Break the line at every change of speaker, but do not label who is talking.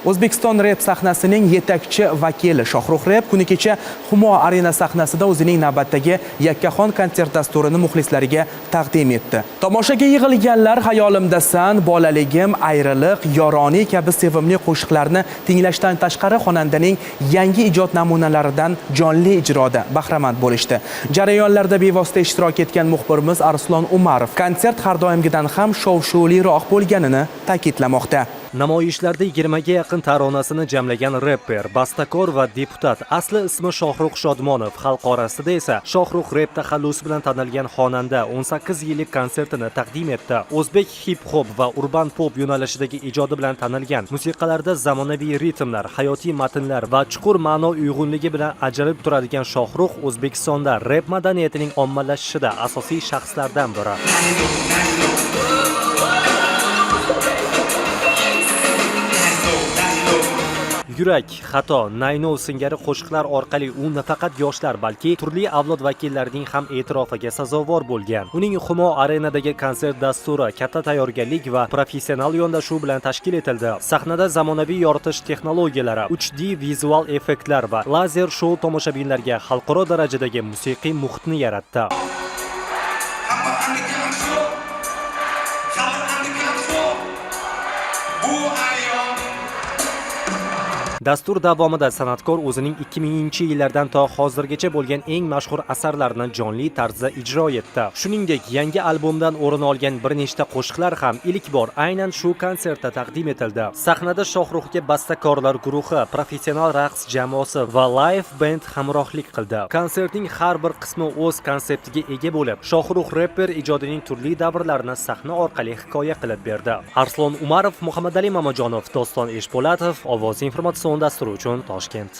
O'zbekiston rep sahnasining yetakchi vakili Shohrux Rep kuni kecha Humo Arena sahnasida o'zining navbatdagi yakkaxon konsert dasturini muxlislariga taqdim etdi. Tomoshaga yig'ilganlar "Hayolimdasan", "Bolaligim", "Ayriliq", "Yoroni" kabi sevimli qo'shiqlarni tinglashdan tashqari xonandaning yangi ijod namunalaridan jonli ijroda bahramand bo'lishdi. Jarayonlarda bevosita ishtirok etgan muxbirimiz Arslon Umarov konsert har doimgidan ham shov-shuvliroq bo'lganini ta'kidlamoqda.
Namoyishlarda 20 ga yaqin taronasini jamlagan reper, bastakor va deputat, asli ismi Shohrux Shodmonov, xalq orasida esa Shohrux Rep taxallusi bilan tanilgan xonanda 18 yillik konsertini taqdim etdi. O'zbek hip-hop va urban pop yo'nalishidagi ijodi bilan tanilgan, musiqalarda zamonaviy ritmlar, hayotiy matnlar va chuqur ma'no uyg'unligi bilan ajralib turadigan Shohrux O'zbekistonda rep madaniyatining ommalashishida asosiy shaxslardan biri. "Yurak", "Xato", "Naynov" singari qo'shiqlar orqali u nafaqat yoshlar, balki turli avlod vakillarining ham e'tirofiga sazovor bo'lgan. Uning Humo Arenadagi konsert dasturi katta tayyorgarlik va professional yondashuv bilan tashkil etildi. Sahnada zamonaviy yoritish texnologiyalari, 3D vizual effektlar va lazer shou tomoshabinlarga xalqaro darajadagi musiqiy muhitni yaratdi.
Hamma andi. Hali andi. Bu ayol.
Dastur davomida san'atkor o'zining 2000-yillardan to hozirgacha bo'lgan eng mashhur asarlarini jonli tarzda ijro etdi. Shuningdek, yangi albomdan o'rin olgan bir nechta qo'shiqlar ham ilk bor aynan shu konsertda taqdim etildi. Sahnada Shohruxga bastakorlar guruhi, professional raqs jamoasi va live band hamrohlik qildi. Konsertning har bir qismi o'z konseptiga ega bo'lib, Shohrux reper ijodining turli davrlarini sahna orqali hikoya qilib berdi. Arslon Umarov, Muhammadali Mamajonov, Doston Eshpo'latov, "Ovoz" informatsion dasturi uchun Toshkent.